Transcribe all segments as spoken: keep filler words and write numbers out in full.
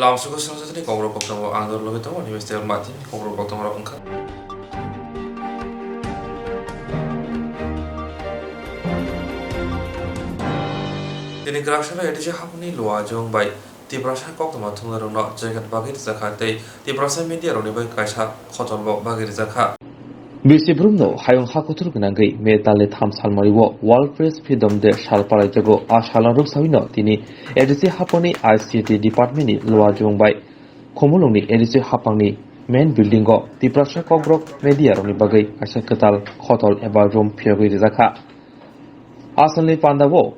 Lamsoko swnamjani kokrok koktwma ang dor logi tongo, ani Mister Martin kokrok koktwma rok wngkha. Tini Graksalo A D C hapni Luajong bai Tiprasa koktwma thumnairokno jacket bagwi rijakha tei Tiprasa media rokni bai kaisa khotolbo bagwi rijakha. Bisi brumno hayung hakuthur gwnangwi May talni tham salmario World Press Freedom Day sal palaijago. A salno rwksawino tini A D C haponi I C T Department ni Luajong bai Khumulwngni A D C hapangni main building o Tiprasa kokrok media rokni bagwi kaisa kwtal khotol eba room phiyogwi rijakha. Asalni pandao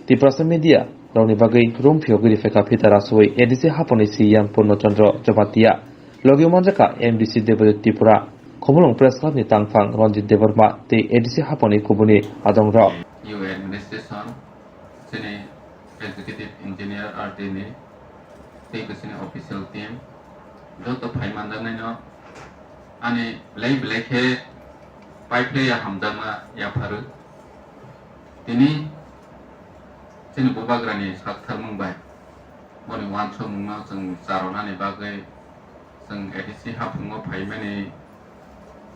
Tiprasa media rokni bagwi room phiyogwi riphaikha phita rasoi A D C haponi C E M Purno Chandra Jamatia, logi manjakha M D C Debojit Tripura, Khumulwng Press Club ni tangphang Ranjit Debbarma tei A D C haponi kubuni adongrok. U administration, chini executive engineer R D ni, tei chini official team, joto phai manjaknaino ani belai belai khe pai phlai ya hamjakma yapharu. Tini chini bubagrani saktharmung bai boni uansukmungno chwng charonani bagwi chwng A D C haphango phaimani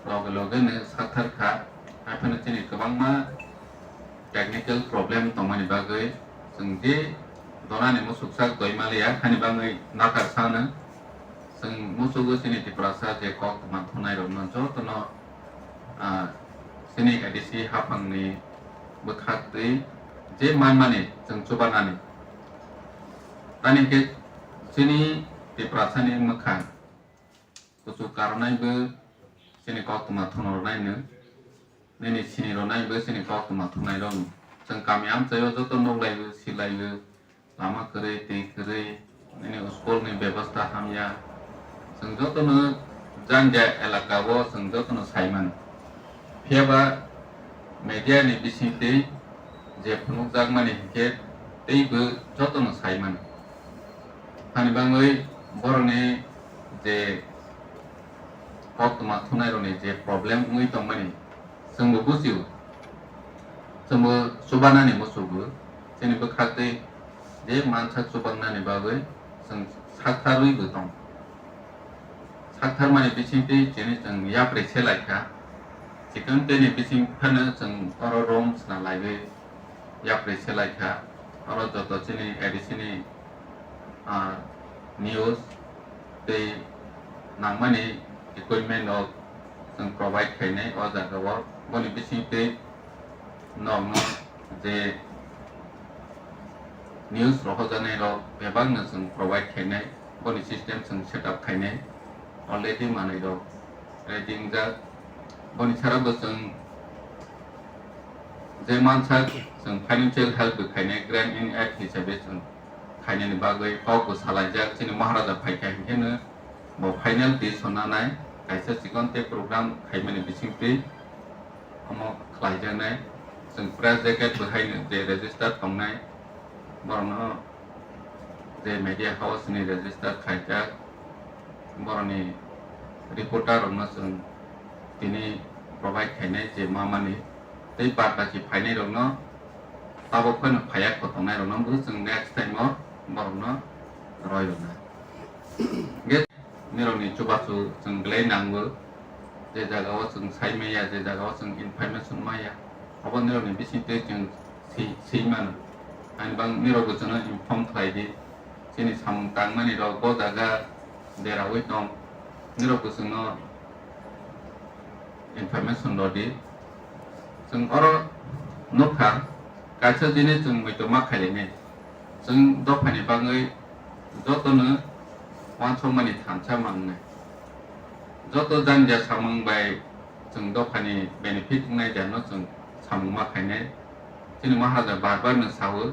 loge loge no sakthar kha. Haiphano chini kwbangma technical problem tongmani bagwi chwng je donani musuksak doimaliya hani bagwi nakar sano. Chwng musugo chini Tiprasa je koktwma thunai rokno jotono, ah, chini A D C haphangni bwkhak twi je manmani chwng chubanani. Tani khe chini Tiprasani mwkhang kuchuk karwnai bo chini koktwma thunrwnai no. Nini sini rwnai bo chini koktwma thunai rokno. Chwng kami amchaio joto nuklaibo, silaibo, lama kwrwi, twi kwrwi, nini school ni bebosta hamya. Chwng jotono janja elaka o chwng jotono sai mano. Phiya ba media ni bisingtwi je phunukjakmani hinkhe teibo jotono sai mano. Hani bangwi borokni je koktwma thunai rokni je problem wngwi tongmani, chwngbo bujio, chwngbo chubanani musugo, chini bwkhaktwi je mansak chubanani bagwi chwng saktharwi bo tong. Saktharmani bisingtwi chini chwng yapri se laikha, chikon tei ni bising phano chwng oro room sna laiwi yapri se laikha. Oro joto chini A D C ni, ah, news tei nangmani equipment rok chwng provide khainai o jaga o. Boni bisingtwi nokno je news rohorjaknai rok bebakno chwng provide khainai, boni system chwng set up khainai, already manwi rok ready wngjak. Boni sara bo chwng je mansak chwng financial help bo khainai, grant in aid hisabe chwng khainani bagwi kok bo salaijak. Chini Maharaja phaikha hinkhe no bo final decision nanai, kaisa chikon tei program khaimani bisingtwi omo khlaijaknai. Chwng press jacket bo haino je register tongnai, borokno je media house ni register khaijak, borokni reporter rokno chwng tini provide khainai je mamani, tei bad baki phainai rokno tabuk phano phaiya kho tongnai rokno bo chwng next time o borokno roi rwnai. Ge nirokni chubachu chwng belai nango, je jaga o chwng sai maya, je jaga o chwng information maya, abo nirokni bisingtwi chwng swi, swi mano. Ani bang nirokbo chwngno inform khlai di, chini samung tangmani rok bo jaga deraui tong, nirokbo chwngno information rw di. Chwng oro nukha, kaisa jinis chwng muitu ma khailini. Chwng dophani bagwi jotono uansukmani thansa mangnai. Joto janja samung bai chwng dophani benefit wngnai jano chwng samung ma khainai. Chini Maharaja bar bar no sao,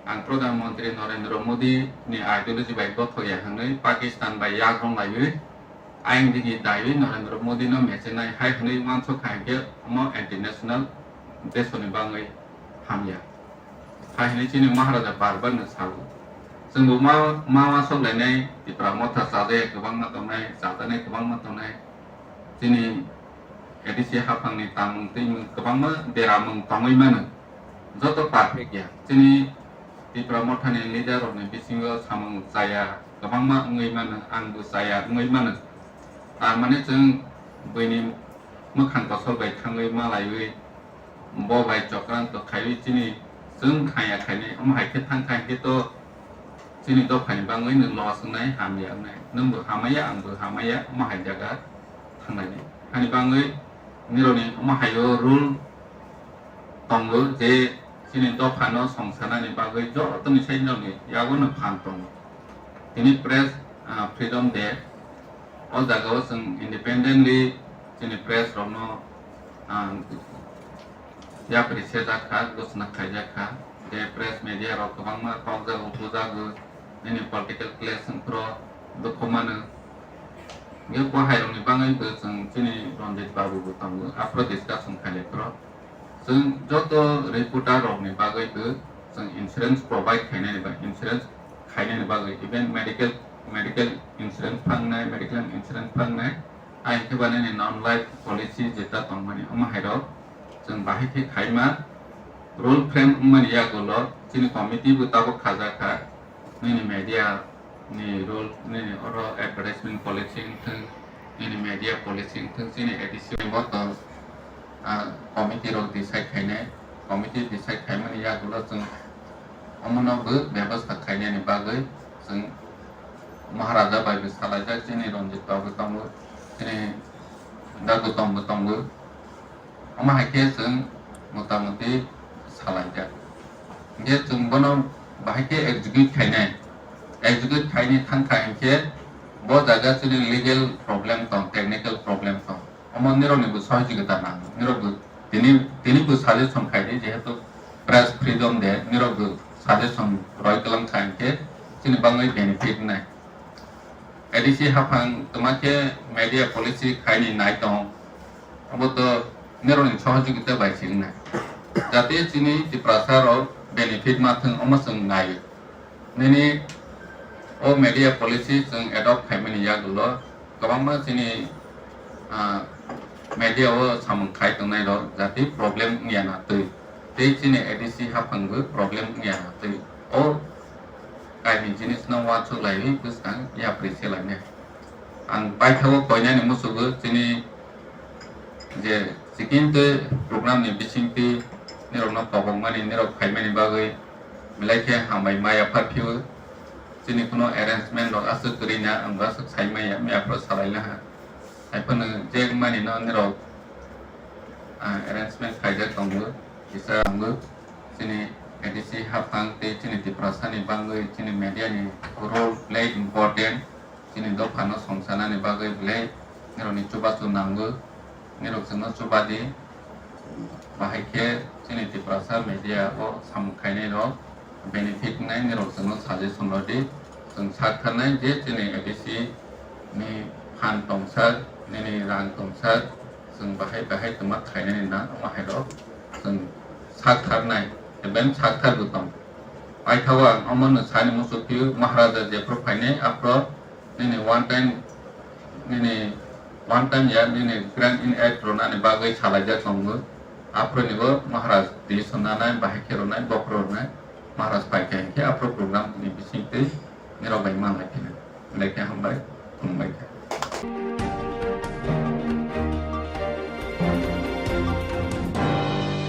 ang Pradhan Mantri Narendra Modi ni ideology bai gothok ya hwnwi Pakistan bai yak rong laiwi, ayang digi daiwi Narendra Modi no mechenai hai hwnwi uansuk kha hinkhe omo international desoni bangwi hamya. Hai hwnwi chini Maharaja bar bar no sao. Chwngbo ma, ma uansuk lainai Tipra Motha chajaya kwbangma tongnai, chajaknai kwbangma tongnai. Chini A D C haphangni tangmung twimung kwbangma deramung tongwi mano. Joto perfect ya. Chini Tipra Mothani leader rokni bisingo samung chaya, kwbangma wngwi mano, ang bo chaya wngwi mano. Tamani chwng buini mwkhang kosol bai thangwi malaiwi, bo bai chokranto khaiwi chini chwng khaya khainai, omo hai khe thang kha hwnkhe to chini dophani bangwi nwng loss wngnai, hamya wngnai. Nwng bo hamaya, ang bo hamaya, omo hai jaga thanglainai. Hani bangwi nirokni omo haio rule tongo je chini dophano songsanani bagwi jotoni side rokni yago no phan tongo. Tini press, ah, freedom day. O jagao chwng independently chini press rokno, ah, yapri sejak kha, gosna khaijak kha. Je press media rok kwbangma tokjago, bujago, nini political clash wngphuru dukhu mano. Hwnkhe bo hairokni bagwi bo chwng chini Ranjit Babu bo tongo, aphuru discussion khailai phuru. Chwng joto reporter rokni bagwi bo chwng insurance provide khainani ba insurance khainani bagwi, even medical, medical insurance phangnai, medical insurance phangnai, ai khe ba nini non life policy jeta tongmani omo hairok chwng bahai khe khaima rule frame wngmani yagulo chini committee bo tabuk khajak kha. Nini media ni role, nini oro advertisement policy wngthung, nini media policy wngthung, chini A D C ni boto, ah, committee rok decide khainai, committee decide khaimani yagulo chwng omono bo bebostha khainani bagwi chwng Maharaja bai bo salaijak, chini Ranjit Babu tongo, chini Dagu Tom bo tongo. Omo hai khe chwng motamuti salaijak. Hinkhe chwng bono bahai khe execute khainai. Execute khaini thangkha hinkhe bo jaga chini legal problem tong, technical problem tong. Omo nirokni bo sohojogita nango. Nirok bo tini, tini bo suggestion khaidi, jehetu press freedom de, nirok bo suggestion roi kwlang kha hinkhe chini bangwi benefit nai. A D C haphang twma khe media policy khaini nai tong, abo to nirokni sohojogita bai se wngnai. Jate chini Tiprasa rok benefit ma thwng, omo chwng nai. Nini o media policy chwng adopt khaimani yagulo kwbangma chini, ah, media o samung khai tongnai rok jate problem wngya na twi. Tei chini A D C haphang bo problem wngya na twi. O kaini jinis no uansuk laiwi bwskang yapri se lainai. Ang paithago koinani musugo chini je sikintwi program ni bisingtwi nirokno kobokmani, nirok phaimani bagwi belai khe hambai ma yaphar phio. Chini kuno arrangement rok aswk kwrwi na, ang bo aswk sai maya, maya phuru salai laha. Haiphano je mani no nirok, ah, arrangement khaijak tongo, kisa tongo. Chini A D C haphang tei chini Tiprasa ni bangwi chini media ni role play important. Chini dopha no songsanani bagwi belai nirokni chubachu nango, nirok chwngno chubadi. Bahai khe chini Tiprasa media o samung khainai rok benefit wngnai, nirok chwngno suggestion rwdi. Chwng sak tharnai je chini A D C ni phan tongsak, nini rang tongsak, chwng bahai bahai twma khainani na omo hai rok chwng sak tharnai, even sak thar bo tong. Paithago ang omo no sani muchuk phio, Maharaja jephru phainai aphro nini one time, nini one time ya nini Grant in Aid rwnani bagwi salaijak tongo. Aphro nibo Maharaj decision nanai, bahai khe rwnai, bokhro rwnai, Maharaj pai kha hinkhe aphro program ni bisingtwi nirok bai manlai phina. Belai khe hambai, khulumbai kha.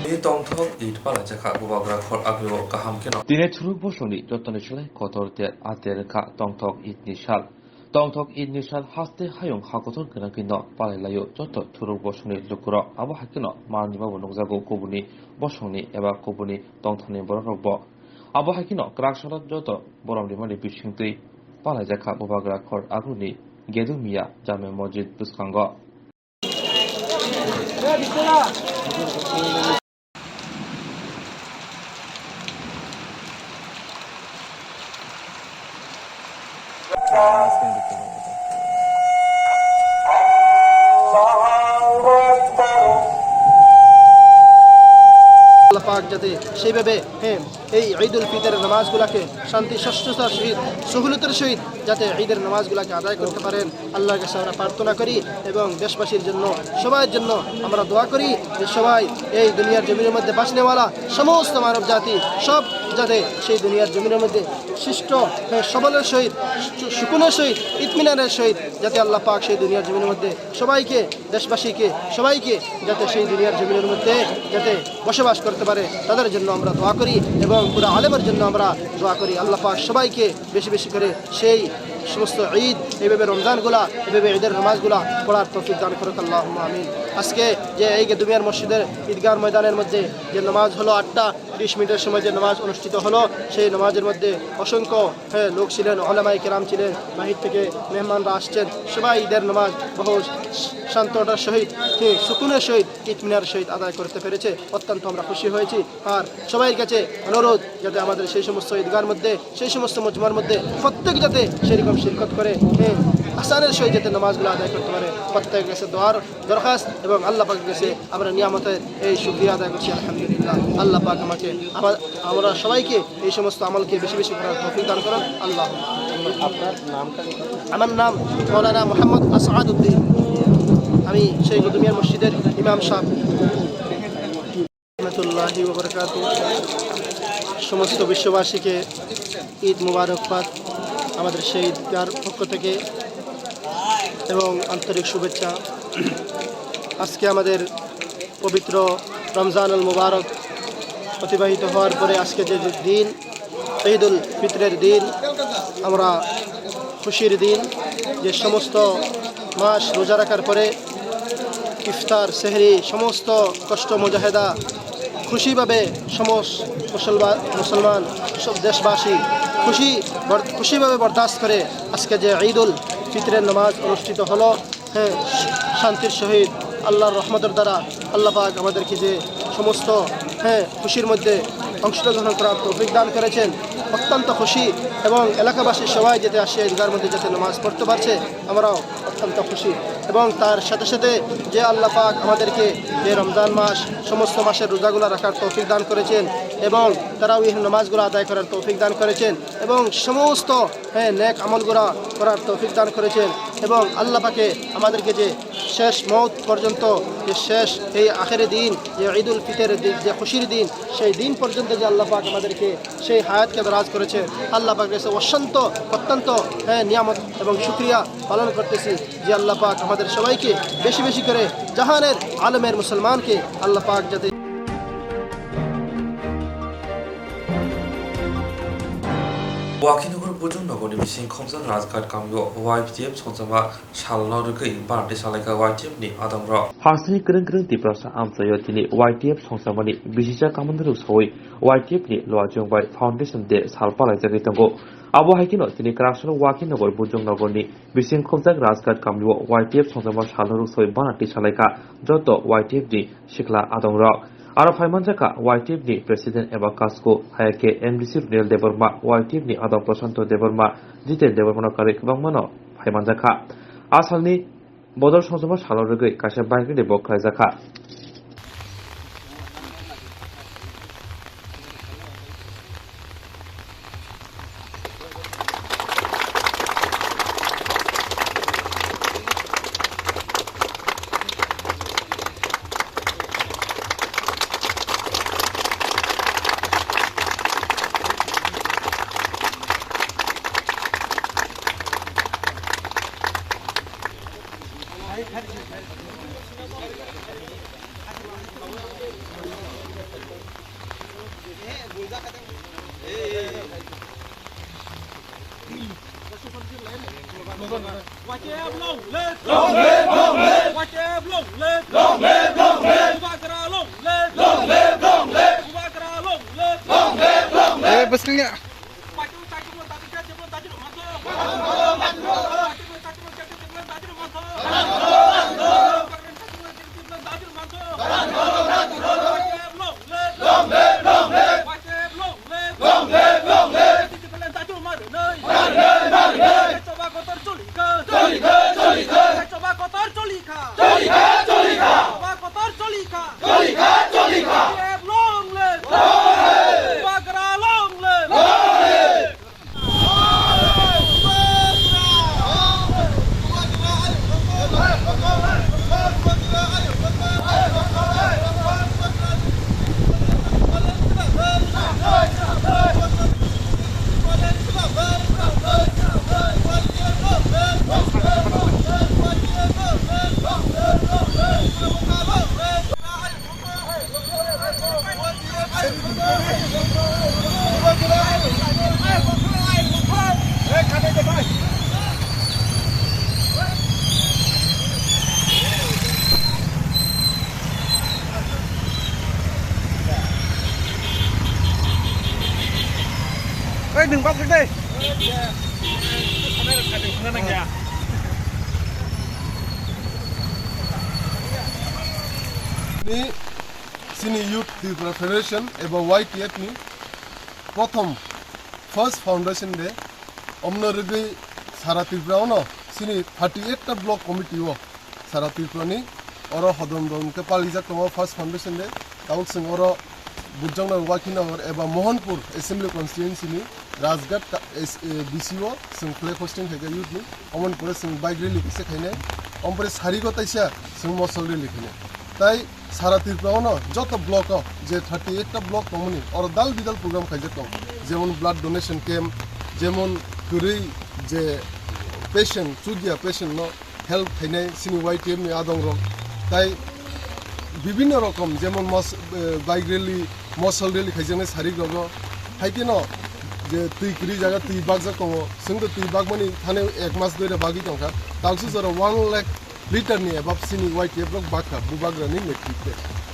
Tini tongthok it palaijak kha, bubagra khor agrio kaham kheno. Tini thuruk bosongni jotoni slai kotor ter ater kha tongthok itni sal. Tongthok itni sal haste hayung hakotor gwnangwi no palai laio joto thuruk bosongni lukurok. Abo hai kheno manwi bo nukjago kubuni bosongni eba kubuni tongthokni borok rokbo. Abo hai kheno kwrak salo joto borom rimani bisingtwi palaijak kha bubagra khor agroni Gedu Miya Jame Mosjid bwskango. আল্লাহ পাক যাতে সেইভাবে, হ্যাঁ, এই ঈদুল ফিতরের নামাজগুলাকে শান্তি সুষ্ঠুতার সহিত, সহূলতার সহিত যাতে ঈদের নামাজগুলাকে আদায় করতে পারেন, আল্লাহর কাছে আমরা প্রার্থনা করি। এবং দেশবাসীর জন্য, সবার জন্য আমরা দোয়া করি যে সবাই এই দুনিয়ার জমিনের মধ্যে বাসনেওয়ালা সমস্ত মানব জাতি সব যাতে সেই দুনিয়ার জমিনের মধ্যে সুষ্ঠু, হ্যাঁ, সবলের সহিত, সু-, সুকুনের সহিত, ইতমিনানের সহিত যাতে আল্লাহ পাক সেই দুনিয়ার জমিনের মধ্যে সবাইকে, দেশবাসীকে, সবাইকে যাতে সেই দুনিয়ার জমিনের মধ্যে যাতে বসবাস করতে পারে, তাদের জন্য আমরা দোয়া করি এবং পুরো আলেমের জন্য আমরা দোয়া করি। আল্লাহ পাক সবাইকে বেশি বেশি করে সেই সমস্ত ঈদ, এইভাবে রমজানগুলা, এইভাবে ঈদের নামাজগুলা পড়ার তৌফিক দান করুক, আল্লাহুম্মা আমিন। আজকে যে এই গেদুমিয়ার মসজিদের ঈদগাহ ময়দানের মধ্যে যে নামাজ হলো আটটা ত্রিশ মিনিটের সময় যে নামাজ অনুষ্ঠিত হলো, সেই নামাজের মধ্যে অসংখ্য, হ্যাঁ, লোক ছিলেন, ওলামায়ে কেরাম ছিলেন, বাহির থেকে মেহমানরা আসছেন। সবাই ঈদের নামাজ বহু শান্ততার সহিত, হ্যাঁ, সুকুনের সহিত, ইতমিনার সহিত আদায় করতে পেরেছে। অত্যন্ত আমরা খুশি হয়েছি। আর সবাই কাছে অনুরোধ যাতে আমাদের সেই সমস্ত ঈদগাহর মধ্যে, সেই সমস্ত মজমার মধ্যে প্রত্যেক যাতে সেরকম শিরকত করে, হ্যাঁ, আহসানের সহিত যাতে নামাজগুলো আদায় করতে পারে। প্রত্যেকের কাছে দোয়ার দরখাস্ত এবং আল্লাহ পাকের কাছে আমরা নিয়ামতের এই শুকরিয়া আদায় করছি, আলহামদুলিল্লাহ। আল্লাহ পাক আমাকে, আমার, আমরা সবাইকে এই সমস্ত আমলকে বেশি বেশি করার তৌফিক দান করুন, আল্লাহ। আপনার নামটা? আমার নাম মৌলানা মোহাম্মদ আসাদ উদ্দিন, আমি সেই গেদুমিয়ার মসজিদের ইমাম সাহেব। রহমতুল্লাহি ওয়া বারাকাতুহু। সমস্ত বিশ্ববাসীকে ঈদ মোবারকবাদ আমাদের সেই ঈদগার পক্ষ থেকে এবং আন্তরিক শুভেচ্ছা। আজকে আমাদের পবিত্র রমজানুল মোবারক অতিবাহিত হওয়ার পরে আজকে যে দিন, ঈদুল ফিতরের দিন, আমরা খুশির দিন, যে সমস্ত মাস রোজা রাখার পরে ইফতার, সেহরি, সমস্ত কষ্ট মুজাহেদা খুশিভাবে সমস্ত মুসলমান, মুসলমান সব দেশবাসী খুশি বর-, খুশিভাবে বরদাস্ত করে আজকে যে ঈদুল ফিতরের নামাজ অনুষ্ঠিত হলো, হ্যাঁ, শান্তির সহিত আল্লাহর রহমতের দ্বারা আল্লাহ পাক আমাদেরকে যে সমস্ত, হ্যাঁ, খুশির মধ্যে অংশগ্রহণ করার তৌফিক দান করেছেন, অত্যন্ত খুশি। এবং এলাকাবাসী সবাই যাতে আসে ঈদগাহর মধ্যে যাতে নামাজ পড়তে পারছে, আমরাও অত্যন্ত খুশি। এবং তার সাথে সাথে যে আল্লাহ পাক আমাদেরকে যে রমজান মাস, সমস্ত মাসের রোজাগুলো রাখার তৌফিক দান করেছেন এবং তারাবির নামাজগুলো আদায় করার তৌফিক দান করেছেন এবং সমস্ত, হ্যাঁ, নেক আমলগুলো করার তৌফিক দান করেছেন এবং আল্লাহ পাকে আমাদেরকে যে শেষ মৌত পর্যন্ত, যে শেষ এই আখেরি দিন, যে ঈদুল ফিতরের দিন, যে খুশির দিন, সেই দিন পর্যন্ত যে আল্লাহ পাক আমাদেরকে সেই হায়াতকে দরাজ করেছে, আল্লাহ পাকের কাছে অত্যন্ত, অত্যন্ত, হ্যাঁ, নিয়ামত এবং শুকরিয়া পালন করতেছি যে আল্লাহ পাক আমাদের সবাইকে বেশি বেশি করে জাহানের আলমের মুসলমানকে আল্লাহ পাক যাতে Wakhinogor Bujong nogorni bising khomjak Rajghat kamio Y T F songchakma salno rwgwi bardi salaikha Y T F ni adongrok. Hasteni kwrwng kwrwng Tiprasa amchaio tini Y T F songchakmani bisijak kamanirok saui Y T F ni Luajong bai Foundation Day sal palaijagwi tongo. Abo hai kheno tini Kwraksano Wakhinogor Bujong nogorni bising khomjak Rajghat kamio Y T F songchakma salno rwgwi saui bardi salaikha joto Y T F ni sikla adongrok. Aro phaimanjakha Y T F ni President eba Kasku, haya khe M D C Runil Debbarma, Y T F ni adong Prashanto Debbarma, Jiten Debbarmano karwi kwbangmano phaimanjakha. A salni bodol songchakma salo rwgwi kaisa bike rally bo khlaijakha. Long live, long live! Long live, long live! Bubagra long live! Long live, long live! Bubagra long live! Long live, long live! Eh, bwswknya. Long live, long live! Long live, long live! Marinai, marinai! Choba kotor cholikha! Cholikha, cholikha! Choba kotor cholikha! Cholikha, cholikha! Choba kotor cholikha! Cholikha, cholikha! Long live! Long live! Bubagra long live! Long Nwng bak de. Ni chini Youth Tripura Federation eba Y T F ni prothom first foundation day omno rwgwi sara Tripura ono chini thirty eight ta block committee o sara Tripura ni oro hodom dom khe palijak tongo first foundation day. Tabuk chwng oro Bujongnagar, Wakhinagar eba Mohanpur Assembly Constituency ni Rajghat ka-, S-, eh, B C o chwng flag hosting khaikha youth ni. Omoni pore chwng bike rally kisa khainai. Ompore sarigo taisa chwng mosol rally khainai. Tai sara Tripura ono joto block o je thirty eight ta block tongmani oro dal bidal program khaijak tong. Jemon blood donation camp, jemon kwrwi je patient, chukya patient no help khainai chini Y T F ni adong rok, tai bibinno rokom jemon mos-, eh, bike rally, mosol rally khaijaknai sarik rogo, hai kheno je twi kwrwi jaga twi bakjak tongo, chwng to twi bakmani thani ek mas doira bagwi tongkha, talsu jora one lakh liter ni above chini Y T F rok bakha bubagra ni netritwe.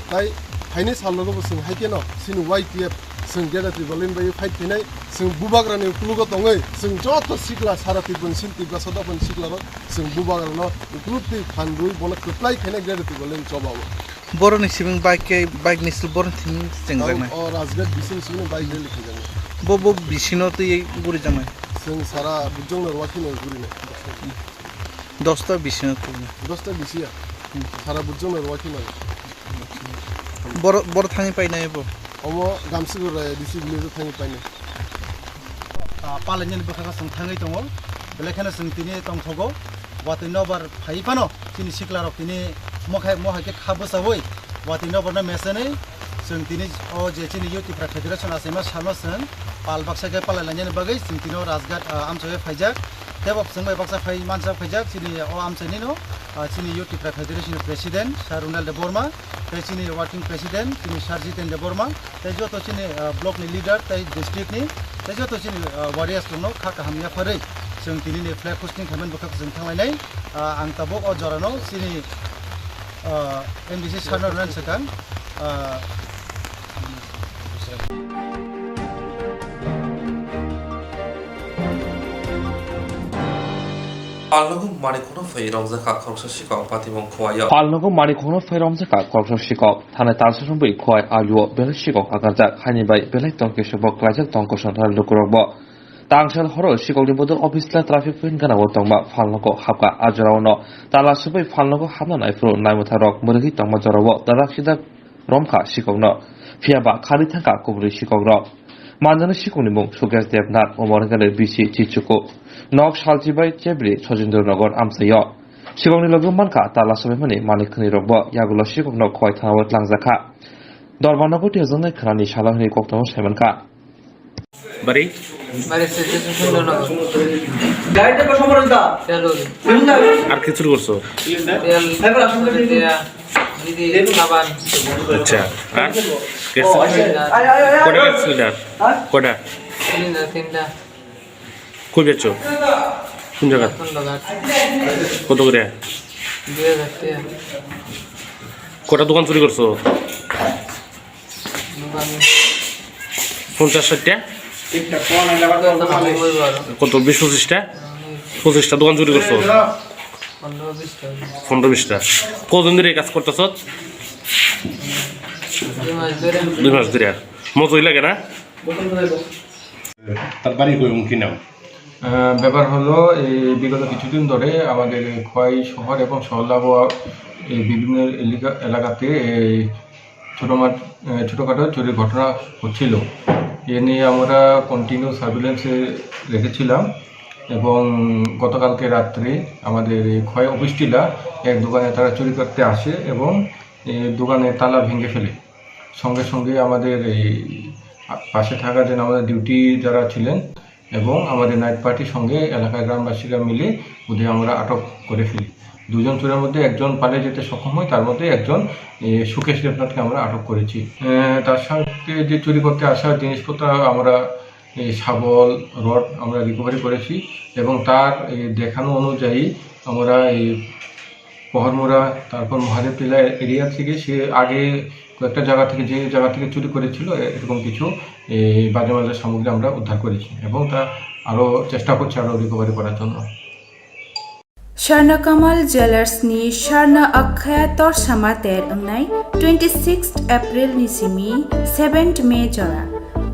Tai haini sal rogo bo chwng hai kheno chini Y T F chwng Greater Tipraland bai fight khainai, chwng bubagra ni uklugo tongwi chwng joto sikla sara Tripura ni chini Tiprasa dophani sikla rok chwng bubagrano ukluk twi phan rwi bono kwplai khaina Greater Tipraland choba o. Boroni simi bike khe, bike ni sil boroni thini chengjaknai. O Rajghat bising simi bike rally khaijaknai. Bo, bo bisino twi gurijaknai. Chwng sara Bujongnagar Wakhinagar gurinai. Dosta bisino twi. Dosta bisi ya? Hmm. Sara Bujongnagar Wakhinagar. Boro, boro thangwi painai bo? Omo Gamsigur, eh, D C village o thangwi painai. Ah, palainani bwkhakhe chwng thangwi tongo, belai kheno chwng tini tongthogo. Watwi nobar phai phano chini siklarok tini mokhai, mohai khe kha bwchaui watwi nobarno mesenwi chwng tini o je chini Youth Tipra Federation achaima salno chwng pal baksa khe palai lainani bagwi chwng tini o Rajghat, ah, amchaio phaijak. Tebo chwng bai baksa phai mansa phaijak chini o amchainino, ah, chini Youth Tipra Federation President Sir Ronald Debbarma, tei chini Working President chini Sir Jiten Debbarma, tei joto chini, ah, block ni leader tei district ni, tei joto chini, ah, warriors rokno kha kaham yapharwi chwng tini ni flag hosting khaimani bwkhak chwng thanglainai. Ah, ang tabuk o jorano chini, ah, M D C sir no rwna swkang, ah, Palnogo Manikhokno phai romjakha khoroksa sikok patimung khuaio. Palnogo Manikhokno phai romjakha khoroksa sikok. Thane talsa sumui khuai aluo belai sikok agarjak. Haini bai belai tongkhe subok klaijak tong koson thara lukurokbo. Tangsal horo sikokni bodol office la traffic point gana o tongma Palnogo hapka ajora ono. Tala subui Palnogo hapna naiphuru naimwtharok mwrwgwi tongma jorao darak sidak romkha sikokno, phiya ba khari thangkha kuburi sikokrok. Manjaknai sikokni mung Sukesh Debnath, omo hwnkhe bisi Chichuku. Nok salchi bai chebri Sojindro Nagar amchaio. Sikokni logi mankha tala sobaimani malik khwnwi rokbo yagulo sikokno Khowai thanao tlangjakha. Dorma nogo twijaknai khwnani salo hwnwi koktwmao saimankha. Bari? Bari se se se se no no. Direct ko somorita. Chalo. Ar kichur gorso? Tel. Ebar asong ke dia. Didi, saban. Acha. Ar? Gas? Cylinder. Koda gas cylinder? Koda? Cylinder tinta. Koi becho? Kun jaga? Kun jaga? Koto kore? Dui hajar tiya. Koda dogan churi gorso? Dogan. Ponchas sait ta? Dogan to hamoi baro. Koto bis pochis ta? Pochis ta dogan churi gorso? Pondro bis ta. Pondro bis ta. Kodin dhore kaj kortasot? Dui mas dhore. Dui mas dhore. Mojoi lage na? তার বাড়ি কই, উনি কি নাম? আহ, ব্যাপার হলো, এই বিগত কিছুদিন ধরে আমাদের এই খোয়াই শহর এবং সহর লাগোয়া এই বিভিন্ন এলাকা, এলাকাতে এই ছোটো মাট-, আহ, ছোটোখাটো চুরির ঘটনা হচ্ছিল। এ নিয়ে আমরা কন্টিনিউ সার্ভিলেন্সে রেখেছিলাম এবং গতকালকে রাত্রে আমাদের এই খোয়াই অফিস টিলা এক দোকানে তারা চুরি করতে আসে এবং এই দোকানের তালা ভেঙে ফেলে। সঙ্গে সঙ্গে আমাদের এই পাশে থাকা যে আমাদের ডিউটি যারা ছিলেন এবং আমাদের নাইট পার্টির সঙ্গে এলাকার গ্রামবাসীরা মিলে ওদের আমরা আটক করে ফেলি। দুজন চোরের মধ্যে একজন পালিয়ে যেতে সক্ষম হয়, তার মধ্যে একজন, এ, সুকেশ দেবনাথকে আমরা আটক করেছি। এ, তার সাথে যে চুরি করতে আসা জিনিসপত্র আমরা, এই শাবল, রড আমরা রিকভারি করেছি এবং তার, এ, দেখানো অনুযায়ী আমরা এই শহরমুড়া, তারপর মহাদেব টিলা এরিয়া থেকে সে আগে কয়েকটা জায়গা থেকে, যে জায়গা থেকে চুরি করেছিল, এ-, এরকম কিছু এই বাজে বাজে সামগ্রী আমরা উদ্ধার করেছি এবং তা আরও চেষ্টা করছি আরও রিকভারি করার জন্য। Swarna Kamal Jewelers ni Swarna Akshaya Torsa Mater wngnai twenty sixth April ni simi seventh May jora.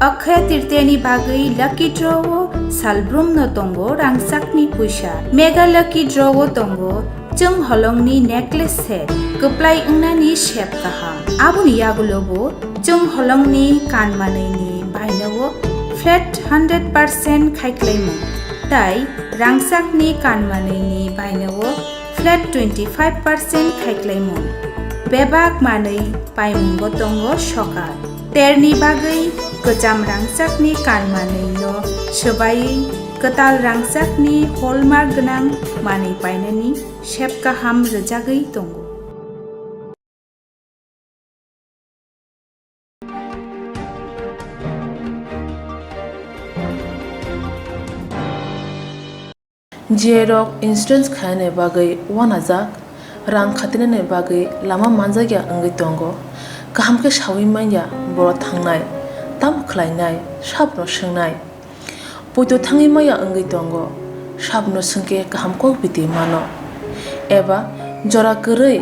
Akshaya Tritiya ni bagwi lucky draw o salbrum no tongo rangchak ni puisa. Mega lucky draw o tongo chwng holong ni necklace set, kwplai wngnani sep kaham. Aboni yagulo bo chwng holong ni kan manwi ni baino o flat hundred percent khaiklaimung. Tai rangchakni kan manwini baino o flat twenty five percent khaiklaimung. Bebak manwi paimungbo tongo sokal. Terni bagwi kwcham rangchakni kan manwino swbaiwi kwtal rangchakni hallmark gwnang manwi painani sep kaham rwjagwi tongo. Jerok insurance khainani bagwi uanajak, rang khatinani bagwi lama manjakya wngwi tongo. Kaham khe saui manya borok thangnai, tamo khlainai, sabno swngnai. Poito thangwi manya wngwi tongo, sabno swngkhe kaham kok biti mano. Eba jora kwrwi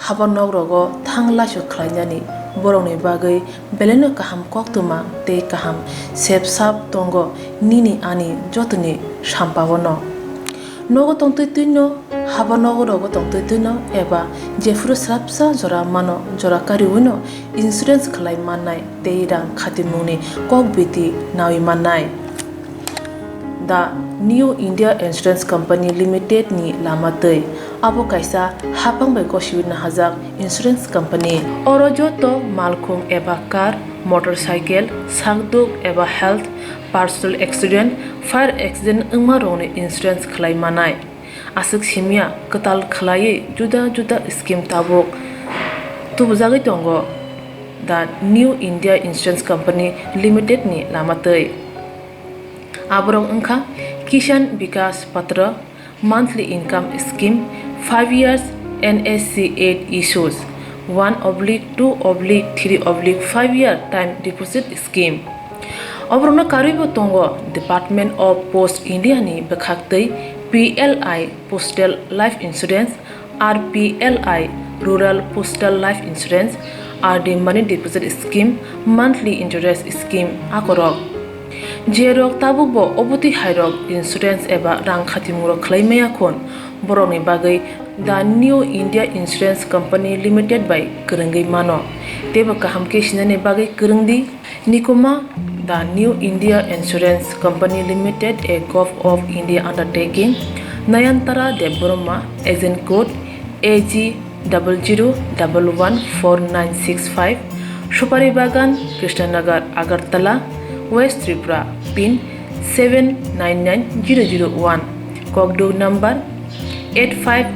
haba nok rogo thang laisok khlainani borokni bagwi belaino kaham koktwma tei kaham sep sap tongo nini ani jotoni sampao no. Nogo tongtwi twino, haba nogo rogo tongtwi twino eba jephuru swrapsa jora mano, jora kariwino insurance khlai mannai tei rang khatimungni kok biti naui mannai. The New India Insurance Company Limited ni lama twi. Abo kaisa haphang bai gosiwi nahajak insurance company. Oro joto malkhung eba car, motorcycle, sakduk eba health, personal accident, fire accident wngma rokni insurance khlai manai. Aswk simya kwtal khlaiwi juda juda scheme tabuk tubujagwi tongo the New India Insurance Company Limited ni lama twi. Aborok wngkha Kisan Vikas Patra, monthly income scheme, five years N S C eight issues, one oblique two oblique three oblique five year time deposit scheme. Oborokno karwibo tongo Department of Post India ni bwkhaktwi P L I Postal Life Insurance, R P L I Rural Postal Life Insurance, R D Money Deposit Scheme, Monthly Interest Scheme akorok. Jerok tabukbo obotwi hairok insurance eba rang khatimungrok khlai maya khun, borokni bagwi The New India Insurance Company Limited bai kwrwngwi mano. Teibo kaham khe sinani bagwi kwrwng di. Nikuma, The New India Insurance Company Limited, a Govt of India undertaking, Nayantara Debbarma, Agent Code A G double zero double one four nine six five, Supari Bagan, Krishnanagar, Agartala, West Tripura, pin seven nine nine zero zero one, Kokduk number eight five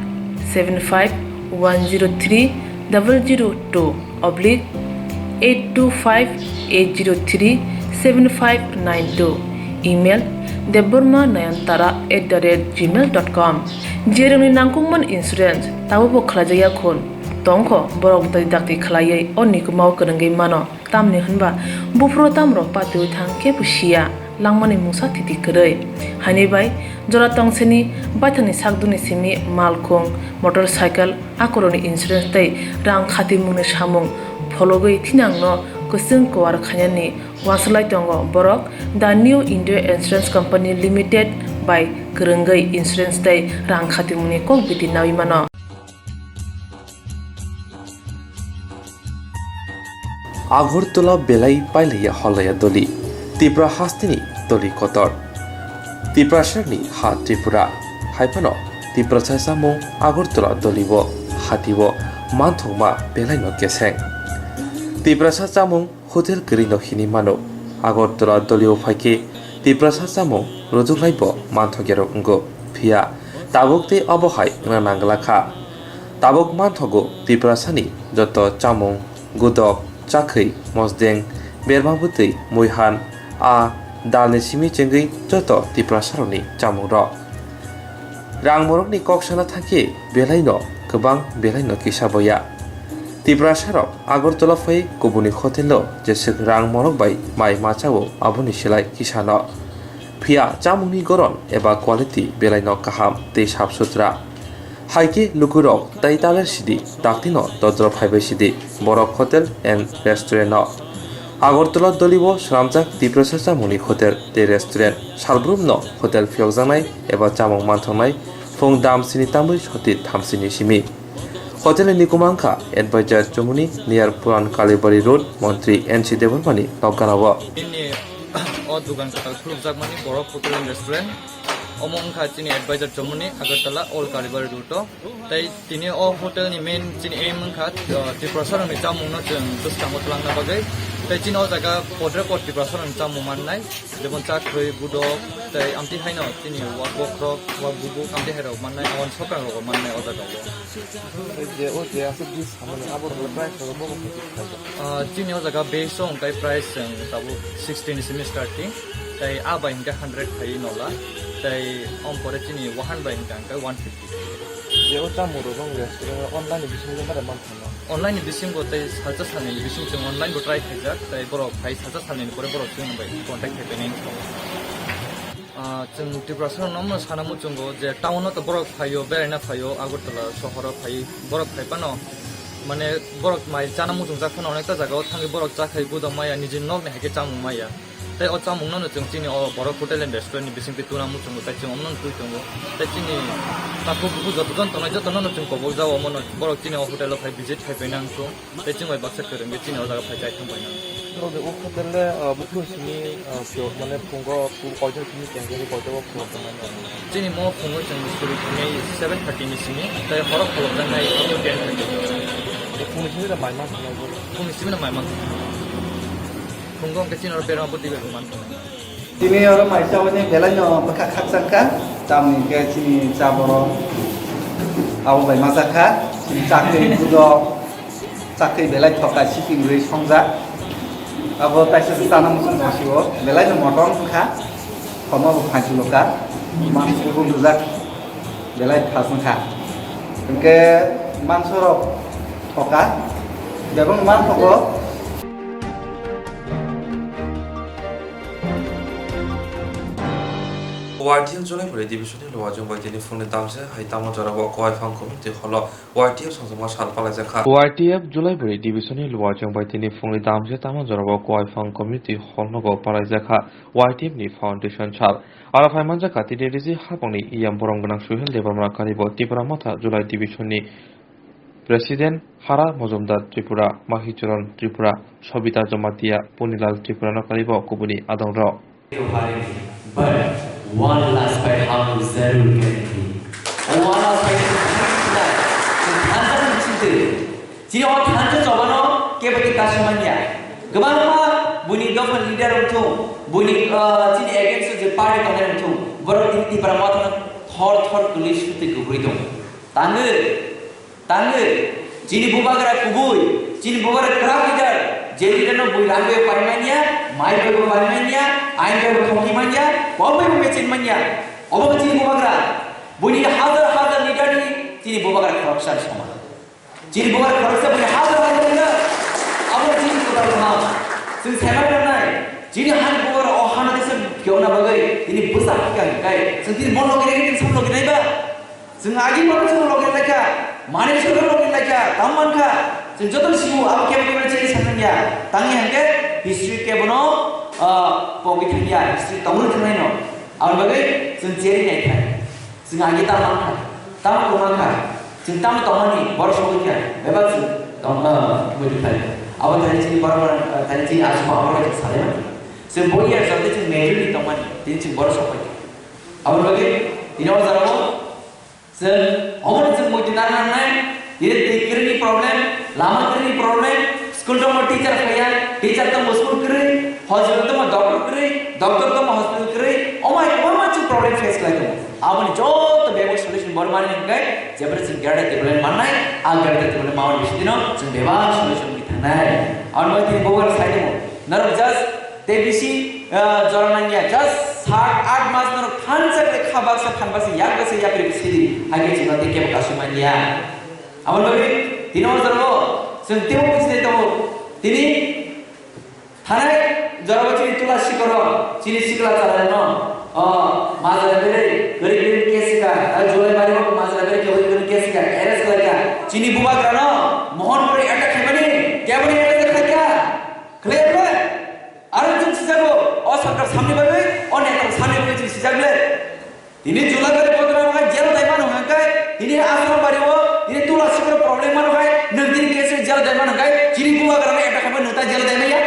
seven five one zero three double zero two oblique eight two five eight zero three seven five nine two, email debbarma nayantara at the rate gmail dot com. Jerokni nangkukmani insurance tabukbo khlaijakya khun tongkho, borok bwtwi dakti khlaiwi o nikumao kwrwngwi mano. Tamni hwnba buphuru tamrok patiwi thang kebo siya, langmani mungsa thiti kwrwi. Haini bai jora tongseni baithangni sakdukni simi malkhung, motorcycle, akorokni insurance tei rang khatimungni samung phologwi thinangno kwchwng kwar khainani uansuk lai tongo borok The New India Insurance Company Limited bai kwrwngwi insurance tei rang khatimungni kok biti naui mano. Agartala belai pailaiya holaiya doli, Tipra hasteni doli kotor. Tiprasarni ha Tripura, hai phano Tiprasa chamung Agartala doli o hati o manthokma belaino keseng. Tiprasa chamung hotel kwrwi no hinwi mano. Agartala doli o phai khe Tiprasa chamung rwjwklai bo manthokya rok wngo. Phiya tabuk tei obo hai wngna nang glak kha. Tabuk manthogo Tiprasani joto chamung, gudok, chakhwi, mosdeng, berma bwtwi, muihan, a dalni simi chengwi joto Tiprasarokni chamungrok. Rang morokni kok sana thangkhe belaino kwbang belaino kisa boya. Tiprasarok Agartala phai kubuni hotelo jeswk rang morok bai mai machao aboni silai kisano. Phiya chamungni goron eba quality belaino kaham tei sap sutra. Hai khe lukurok tai taler sidi, taktino dodro phaibai sidi, borok hotel and restaurant-o. Agartala Dolibo swnamjak Tiprasa chamungni hotel tei restaurant, salbrumno hotel phiyokjaknai eba chamung manthoknai phung dam sini tamwi soti thamsini simi. Hotel ni nikuma wngkha Advisor Chomoni near Puran Kalibari Road, Montri N C Debbarmani nokganao. Bini o dugan kwtal khulukjakmani Borok Hotel and Restaurant. Omo wngkha chini Advisor Chomoni, Agartala, Old Kalibari Road o. Tei tini o hotel ni main chini aim wngkha, uh, Tiprasa rokni chamungno chwng bwskango twlangna bagwi. Tei chini o jaga podre pod Tiprasa rokni chamung mannai, jemon chakhwi, budok, tei amtwi haino chini wak bokhorok, wak bubuk, amtwi hairok mannai, aboni sokrangrokbo mannai o jaga o. Je o je aswk dis samani abo rwgwlai price rwgwlai bobo khe kisa khaijak. Ah, chini o jaga base o hwnkhe price chwng tabuk sixty ni simi starting, tei a bai hwnkhe hundred phaiwi nola, tei om pore chini wahan bai hwnkhe hwnkhe one fifty. Je o chamung rwgwlai restaurant o online ni bisingo bare manthano. Online ni bisingo tei salsa salnwi ni bising chwng online bo try khaijak, tei borok phai salsa salnwi ni pore borok chwng bai contact khai painai wngkha. Ah, chwng Tiprasa rokno omo sana muchungo je town o to borok phaio, beraina phaio, Agartala sohor o phai, borok phai phano, mane, borok mai chana muchungjak phano onekta jaga o thangwi borok chakhai gudam maya, nijini nokni hai khe chamung maya. Tei o chamung no chwng chini o Borok Hotel and Restaurant ni bisingtwi tuna muchungo, tei chwng omono twi tongo. Tei chini takhuk bukhuk joto jon tongnai joto no chwng kobok jao, omono borok chini o hotel o phai visit khai painai wngkha. Tei chwng bai baksa kwrwngwi chini o jaga phai chai thang paina. Norok o hotel le, ah, buphuru simi, ah, phiyok mane phungo, phu-, koitor simi tengkhe koitor o phiyok tongmani. Chini mo phungo chwng suri thangwi seven thirty ni simi, tei horo kholopjaknai ten thirty. Phungni simi da mai man thangwi bo. Phungni simi da mai man thangwi. Phungo hwnkhe chini oro berma bwtwi bai man thangwi. Tini oro mai chabani belai no bwkha khakchang kha, tamni hwnkhe chini cha borok abo bai masa kha, chini chakri budok, chakri belai thoka siping rwi songjak. Abo taisa se chana muchung tongsi o, belai no motom wngkha, khoma bo phanchulo kha, mangsi bo lujak, belai thas wngkha. Hwnkhe mangsorok thoka, bebak manthogo. Y T F Julaibari Division ni Luajong bai tini phungni damse hai tamo jorao Koiphang Community Hall o Y T F songjakma sal palaijak kha. Y T F Julaibari Division ni Luajong bai tini phungni damse tamo jorao Koiphang Community Hall nogo palaijak kha Y T F ni foundation sal. Aro phai manjak kha tini riji habangni E M borom gwnang Suhel Debbarma karibo Tipra Motha Julai Division ni President Hara Mojumdar Tripura, Mahicharan Tripura, Sobita Jamatia, Punilal Tripura no karibo kubuni adongrok. But one last fight how zarur kar di. One last fight. Thansa ni bisingtwi. Chini o thansa chobano kebo twi kasu manya. Kwbangma buini dophani leader wngthung, buini, ah, chini against o je party tongnai wngthung, borok tini Tipra Mothano thor thor kwlwi sutwi kwbui tong. Tangwi Tangwi, chini bubagra kubui, chini bubagra kwrak leader, je leader no bui rang bai pai manya, mai bai bo pai manya, ain bai bo thongwi manya, kok bai bo mechin manya. Obo khe chini bubagra, buini hazar hazar leader ni chini bubagra khoroksa ni soman. Chini bubagra khoroksa buini hazar hazar leader, abo chini bubagra kaham. Chwng sai ma nangnai, chini hani bubagra o hano tei se kiona bagwi, tini bwsa hika hikai, chwng tini mon logi nai, tini sam logi nai ba. Chwng agi mano chwng logi laikha, mani chwng logi laikha, tam mankha. Chwng joto ni sibu abo kebo kebo chini sanang ya. Tangni hwnkhe history kebo no, ah, pogwi thang ya, history tongwi thangnai no. Aboni bagwi chwng cheri nai thai. Chwng agi tam mankha, tam tong mankha. Chwng tam tongmani borok sogwi kha, bebak chwng tong, ah, tongwi thai. Abo thani chini borok, ah, thani chini aswk borok salai mankha. Chwng bo year jotoi chwng majority tongmani, tini chwng borok sogwi kha. Aboni bagwi tini o jora o Chwng omono chwng muitu nang nangnai, tini twi kwrwini problem, lama kwrwini problem, school tongmo teacher phaiya, teacher tongmo school kwrwi, hospital tongmo doctor kwrwi, doctor tongmo hospital kwrwi, omo hai kwbangma chwng problem face khlai tongo. Aboni joto bebak solution bor mani hwnkhe, jebra chwng greater development mannai, a greater development mawani bisingtwino chwng bebak solution wngwi thangnai. Aboni bagwi tini bubagra sai tongo, norok just Tei bisi, ah, jora nangya, just sat aath mas norok thansa khe kha baksa phan baksa yak baksa yapri sidi, hai khe chwngno tei kebo kasui manya. Aboni bagwi tini o jorao chwng teibo buji nai tongo. Tini thanai jorao chini tula sikorok, chini sikla chwrairokno, o, majra berwi, kwrwi kwrwi case rikha, tei July mari o majra berwi kwrwi kwrwi case rikha, arrest khlaikha. Chini bubagrano Mohonpuri attack khaimani, keboni arrest khlaikha? Khlaiya ble? Aro chwng sijago, o sarkar samni bagwi, o neta samni bagwi chwng sijak ble. Tini July bai bodra wngkha jel dai mano hwnkhe, tini Asrambari o, tini Tula Sikro problem mano khai, nwng tini case jel dai mano hwnkhe, chini bubagrano attack khaimani nwng ta jel dai manya?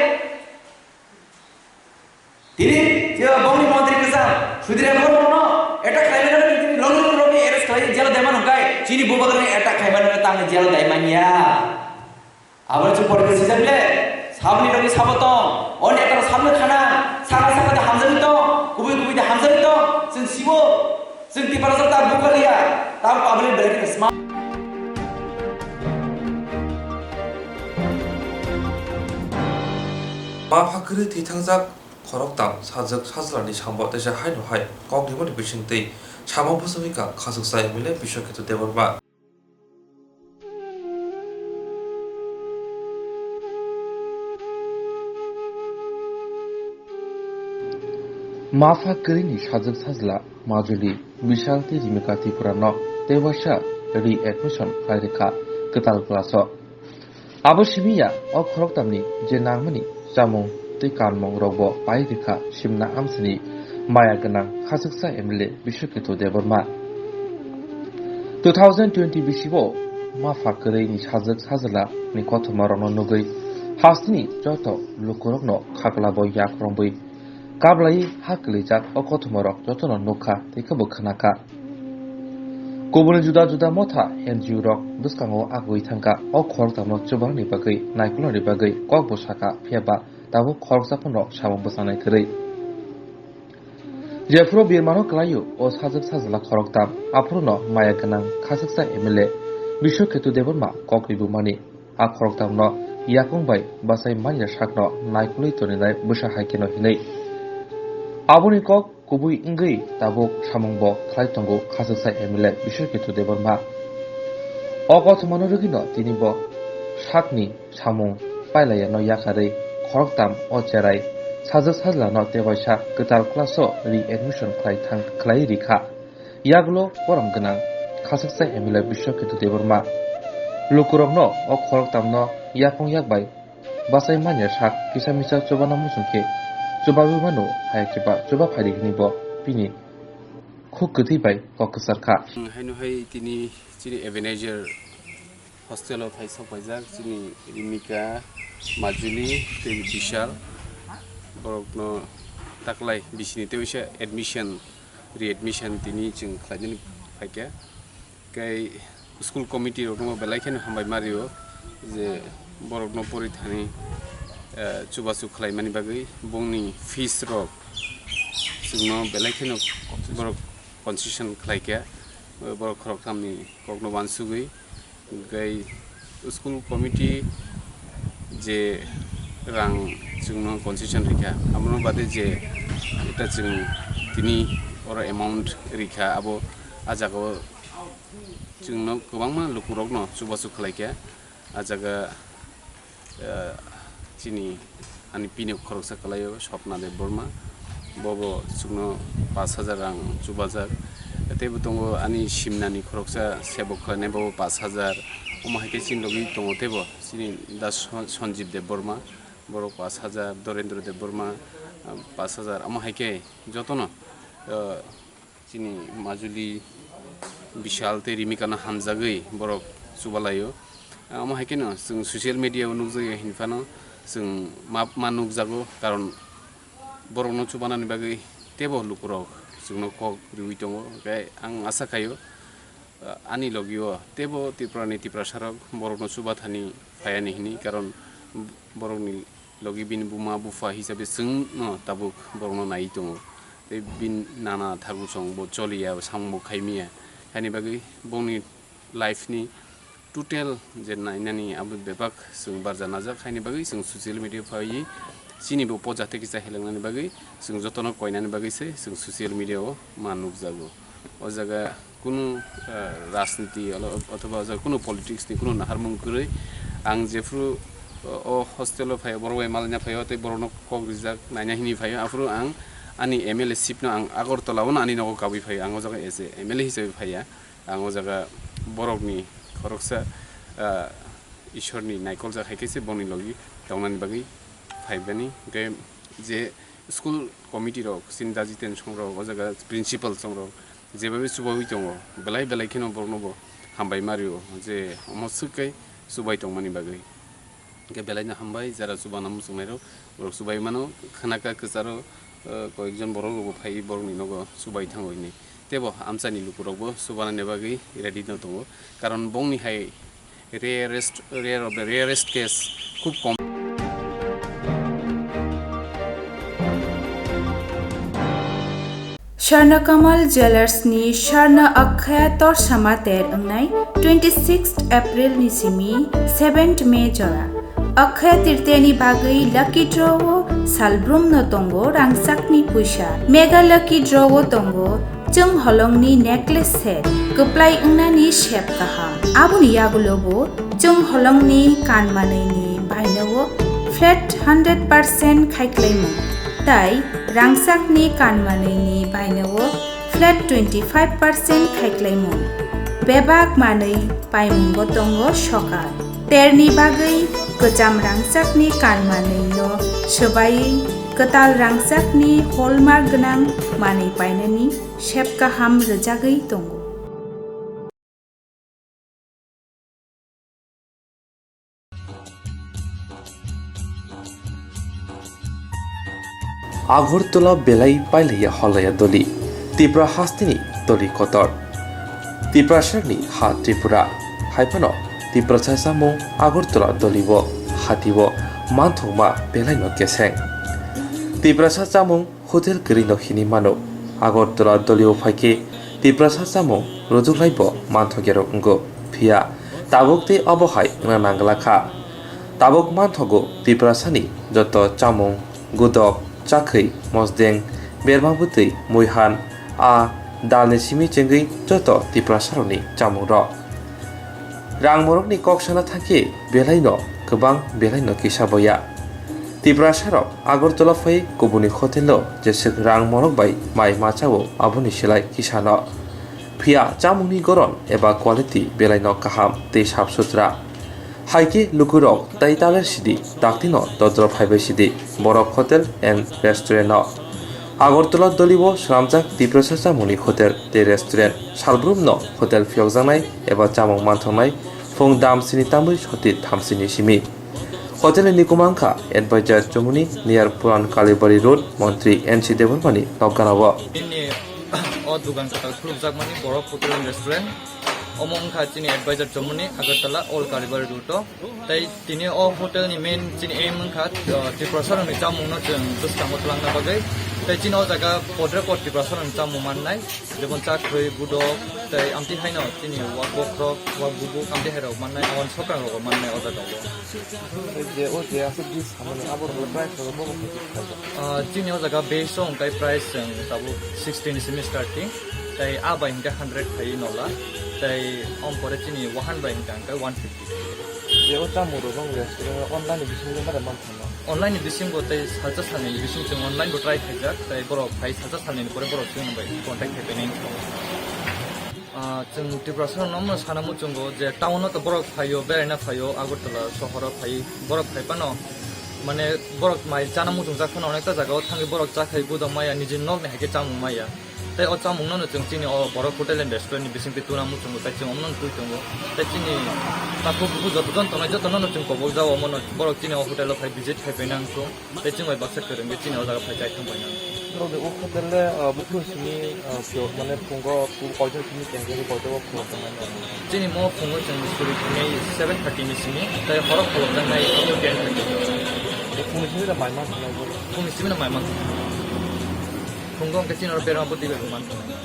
Tini, je bongni montri kwcham, Sudhir Rengkho no attack khlaimani nwng tini longrong rokni arrest khlai jel dai mano hwnkhe, chini bubagrano attack khaimani nwng ta jel dai manya? Aboni chwng poribe sijak le, saboni rokni sabo tong, o neta rok saboni khana, saka saka de hamjagwi tong, kubui kubui de hamjagwi tong, chwng sibo, chwng Tiprasa ta bukaliya, ta public belai kheno sma. Mapha kwrwi thwi thangjak khoroktham sajwk sajlani sambo teisa haino hai kok rimani bisingtwi samung bwswngwi kha Khachuksa M L A Biswaketu Debbarma. Mapha kwrwini sajwk sajla Majuli, Bishal tei Rimika Tripura no tei waisa re-admission khlai rwkha kwtal class o. Abo simi ya o khoroktham ni je nangmani chamung tei kanmung rokbo pai rwkha simna amsini maya gwnang Khachuksa M L A Biswaketu Debbarma. Two thousand twenty bisi o mapha kwrwi ni sajwk sajla ni kothoma rokno nugwi hasteni joto lukurokno khakla bo yak romwi kablai ha kwlwijak o kothoma rok jotono nukha tei khe bo khwnakha. Kubuni juda juda motha N G O rok bwskango agwi thangkha o khoroktham no chubanani bagwi naikolnani bagwi kok bo sakha phiya ba tabuk khoroksa phano samung bwchanai kwrwi. Jephuru birmano kwlaio o sajwk sajla khoroktham, aphuru no maya gwnang Khachuksa M L A Biswaketu Debbarma kok ribumani. A khoroktham no yakung bai bachai manya sakno naikolwi toninai bwsa hai kheno hinwi. Aboni kok kubui wngwi tabuk samung bo khlai tongo Khachuksa M L A Biswaketu Debbarma. O kothoma no rwgwi no tini bo sakni samung pailaiya no yakarwi khoroktham o cherai sajwk sajla no tebaisa kwtal class o re-admission khlai thang khlai rikha. Yagulo borom gwnang Khachuksa M L A Biswaketu Debbarma. Lukurokno o khoroktham no yakung yak bai bachai manya sak kisa misa chubana muchung khe chubawi mano, hai khe ba chuba phaidi hwnwi bo bini khuk kwtwi bai kok kwchar kha. Haino hai tini chini Ebenezer hostel o phai sok paijak chini Rimika, Majuli tei Bishal, borokno taklai bisini tei waisa admission, re-admission tini chwng khlainani phaikha. Tei school committee rokno belai kheno hambai ma rio je borokno pori thani, eh, chubachu khlaimani bagwi bongni fees rok chwngno belai kheno borok concession khlaikha, borok khoroktham ni kokno wansugwi. Tei school committee je rang chwngno concession rikha, abono bade je eta chwng tini oro amount rikha, abo a jagao chwngno kwbangma lukurokno chubachu khlaikha. A jaga, eh, chini ani pini khoroksa kwlaio Swapna Debbarma, bobo chwngno pash hajar rang chubajak. Teibo tongo ani simnani khoroksa sebok khlainai, bobo pash hajar. Omo hai khe chini logi tongo teibo chini da Son-, Sanjeev Debbarma, borok pash hajar, Dorendra Debbarma, ah, pash hajar. Omo hai khe jotono, eh, chini Majuli, Bishal tei Rimika no hamjagwi borok chubalaio. Omo hai kheno chwng social media o nukjakya hinphano chwng ma, ma nukjago, karon borokno chubanani bagwi teibo lukurok chwngno kok riwi tongo. Hwnkhe ang asa khaio, ani logio teibo Tripurani Tiprasarok borokno chubathani phaiani hini, karon borokni logi bini buma bupha hisabe chwngno tabuk borokno naiwi tongo. Tei bini nana thagu chwng bo choliya, samung bo khaimiya. Haini bagwi bongni life ni total je nainani abo bebak chwng barja najak. Haini bagwi chwng social media phaiwi chini bo poja tei kisa helangnani bagwi chwng jotono koinani bagwi se chwng social media o ma nukjago. O jaga Kunu, eh, rajniti olo-, othoba o jaga kunu politics ni kunu naharmung kwrwi. Ang jephru, o, o hostel o phaio, borok bai malaina phaio, tei borokno kok rijak naina hini phaio, aphuru ang ani M L A seat no ang Agartala o no ani nogo kabui phaio, ang o jaga as a M L A hisabe phaiya. Ang o jaga borokni khoroksa, ah, Ishorni naikolsa hai khe se bongni logi tongnani bagwi phaibani. Hwnkhe je school committee rok, chini daji tensong rok, o jaga principal song rok jebabe chubaui tongo, belai belai kheno borokno bo hambai ma rio je omo swk kai chubai tongmani bagwi. Hwnkhe belaino hambai, jara chubana muchungnairok, borok chubai mano, khnaka kwcharo, eh, koyekjon borok rokbo phaiwi borokni nogo chubai thango hinwi. Teibo amchaini lukurokbo chubanani bagwi ready no tongo, karon bongni hai rarest, rare of the rarest case, khub kom. Swarna Kamal Jewellers ni Swarna Akshaya Torsama ter wngnai twenty sixth April ni simi seventh May jora. Akshaya Tritiya ni bagwi lucky draw o salbrum no tongo rangchak ni puisa. Mega lucky draw o tongo chwng holong ni necklace set kwplai wngnani sep kaham. Aboni yagulo bo chwng holong ni kan manwi ni baino o flat hundred percent khaiklaimung. Tai rangchakni kan manwini baino o flat twenty five percent khaiklaimung. Bebak manwi paimungo tongo sokal. Terni bagwi kwcham rangchakni kan manwino swbaiwi kwtal rangchakni hallmark gwnang manwi painani sep kaham rwjagwi tongo. Agartala belai pailaiya holaiya doli, Tipra hasteni doli kotor. Tiprasarni ha Tripura, haiphano Tiprasa chamung Agartala dolibo hatibo manthokma belaino keseng. Tiprasa chamung hotel kwrwino hinwi mano. Agartala dolio phaikhe Tiprasa chamung rwjuklaibo manthokya rok wngo. Phiya tabuk tei obo hai wngna nanglakha. Tabuk manthogo Tiprasani joto chamung, gudok, chakhwi, mosdeng, berma bwtwi, muihan, aa, dalni simi chengwi joto Tiprasarokni chamungrok. Rang morokni kok sana thangkhe belaino kwbang belaino kisa boya. Tiprasarok Agartala phai kubuni hotelo jeswk rang morok bai mai machao aboni silai kisano. Phiya chamungni goron eba quality belaino kaham tei sap sutra. Haikhe lukurok tai taler sidi daktino dodro phaibai sidi Borok Hotel and Restaurant o. Agartala dolibo swnamjak Tiprasa chamungni hotel tei restaurant. Salbrumno hotel phiyokjaknai eba chamung manthoknai phung dam sini tamwi soti thamsini simi. Hotelni nikuma wngkha Advisor Chomoni near Puran Kalibari Road, Montri N C Debbarmani nokganao. Bini o dugan kwtal khulukjakmani Borok Hotel and Restaurant. Omo wngkha chini Advisor Chomoni Agartala Old Kalibari Road o. Tei tini o hotel ni main chini aim wngkha, uh, Tiprasa rokni chamung no chwng bwskango twlangna bagwi. Tei chini o jaga podre pod Tiprasa rokni chamung mannai, jemon chakhwi, budok, tei amtwi haino chini wak bokhorok, wak bubuk, amtwi hai rok mannai, awan sokrang rok mannai o jaga o. Je o je aswk dish samani abo rok price rok bo bo khaijak. Ah, chini o jaga base o hwnkhe price chwng tabuk sixty ni simi starting, tei a bai hwnkhe hundred phai nola, tei om pore chini wahan bai hwnkhe hwnkhe one fifty. Je o chamung rok bang restaurant o online ni bisingo mada man thangma? Online ni bisingo tei salsa salnwi ni bising chwng online bo try khaijak, tei borok phai salsa salnwi ni pore borok chwng bai contact khai painai wngkha. Ah, chwng Tiprasa rokno omo sana muchungo je town o to borok phaio, beraina phaio, Agartala sohoro phai, borok phai phano, mane, borok mai chana muchungjak phano onekta jaga o thangwi borok chakhai budok maya, nijini nokni hai khe chamung maya. Tei o chamung no chwng chini o Borok Hotel and Restaurant ni bisingtwi tuna muchungo, tei chwng omono twi tongo. Tei chini takhuk bukhuk joto jon tongnai joto no chwng kobok jao, omono borok chini o hotel o phai visit khai paina wngkhu. Tei chwng bai baksa kwrwngwi chini o jaga phai chai thang paina. Norok de o hotel le, ah, buphuru simi, ah, phiyok mane phungo, phu-, koitor simi kengkhe koitor o phungo tongmani. Chini mo phungo chwng suri thangwi seven thirty ni simi, tei horo kholopjaknai ten thirty. Phungni simi da mai man thangnai bo. Phungni simi da mai man thangnai. Phungo hwnkhe chini oro berma bwtwi bai bo man thangnai.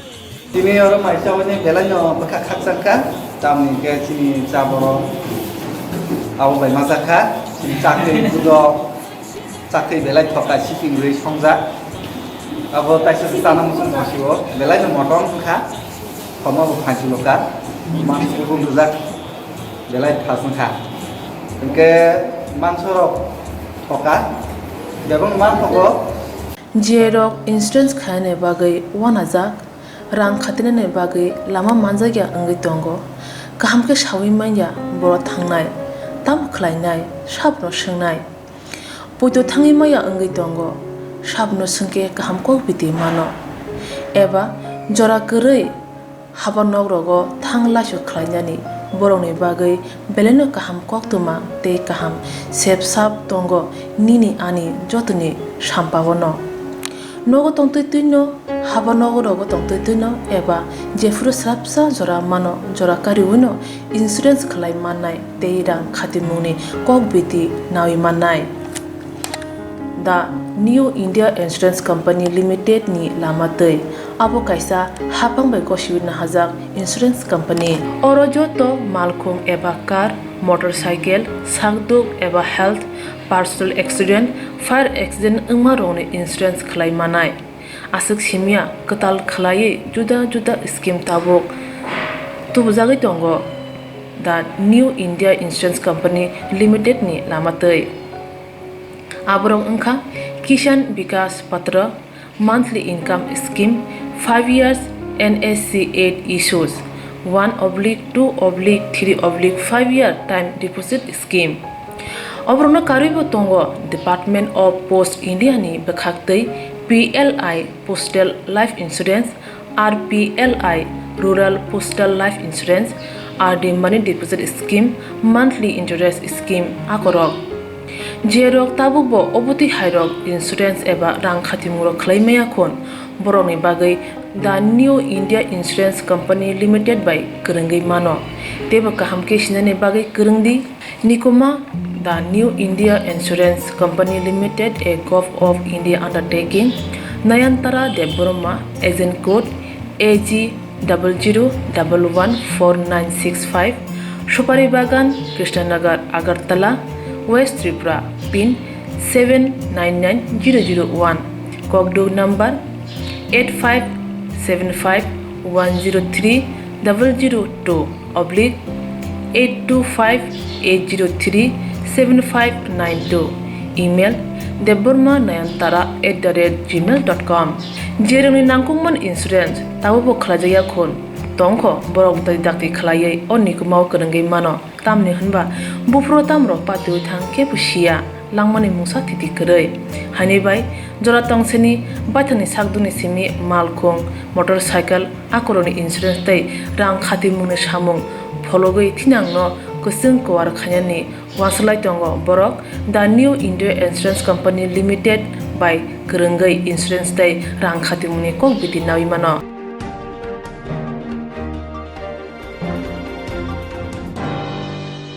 Tini oro mai chabani belai no bwkha khakchangkha, tamni hwnkhe chini cha borok abo bai ma chakha, chini chakhwi budok, chakhwi belai thokai siping rwi songjak, abo taisa se chana muchung bosio belai no motom wngkha, Khoma bo phansi lokha, mansa bo bujak, belai thas wngkha. Hwnkhe mansorok thoka, bebak manthogo. J rok insurance khainani bagwi uanajak, rang khatinani bagwi lama manjakya wngwi tongo. Kaham khe saui manya borok thangnai, tamo khlainai, sabono swngnai. Poito thangwi maya wngwi tongo, sabono swngkhe kaham kok biti mano. Eba jora kwrwi haba nok rogo thang laisu khlainani borokni bagwi belaino kaham koktwma tei kaham sep sap tongo nini ani jotoni sampao no. Nogo tongtwi twino, haba nogo rogo tongtwi twino eba jephuru swrapsa jora mano jora kariwino insurance khlai mannai tei rang khatimungni kok biti naui mannai. The New India Insurance Company Limited ni lama twi. Abo kaisa hapang bai gosiwi nahajak insurance company. Oro joto malkhung eba car, motorcycle, sakduk eba health, personal accident, fire accident wngma rokni insurance khlai manai. Aswk simya kwtal khlaiwi juda juda scheme tabuk tubujagwi tongo the New India Insurance Company Limited ni lama twi. Aborok wngkha Kisan Vikas Patra, monthly income scheme, five years N S C eight issues, one oblique two oblique three oblique five year time deposit scheme. Oborokno karwibo tongo Department of Post India ni bwkhaktwi P L I Postal Life Insurance, R P L I Rural Postal Life Insurance, R D Money Deposit Scheme, Monthly Interest Scheme akorok. Jerok tabukbo obotwi hairok insurance eba rang khatimungrok khlai maya khun, borokni bagwi The New India Insurance Company Limited bai kwrwngwi mano. Teibo kaham khe sinani bagwi kwrwngdi. Nikuma, The New India Insurance Company Limited, a Govt of India undertaking, Nayantara Debbarma, agent code A G double zero double one four nine six five, Supari Bagan, Krishnanagar, Agartala, West Tripura, pin seven nine nine zero zero one, kokduk number eight five seven five one zero three double zero two oblique eight two five eight zero three seven five nine two, email debbarma nayantara at the rate gmail dot com. Jerokni nangkukmani insurance tabukbo khlaijakya khun tongkho, borok bwtwi dakti khlaiwi o nikumao kwrwngwi mano. Tamni hwnba buphuru tamrok patiwi thang kebo siya, langmani mungsa thiti kwrwi. Haini bai jora tongsini baithangni sakdukni simi malkhung, motorcycle, akorokni insurance tei rang khatimungni samung phologwi thinangno kwchwng kuar khainani uansuk lai tongo borok The New India Insurance Company Limited bai kwrwngwi insurance tei rang khatimungni kok biti naui mano.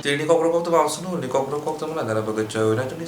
Tini kokrok koktwma ang sunu ni kokrok koktwma na gana bagwi chawina tini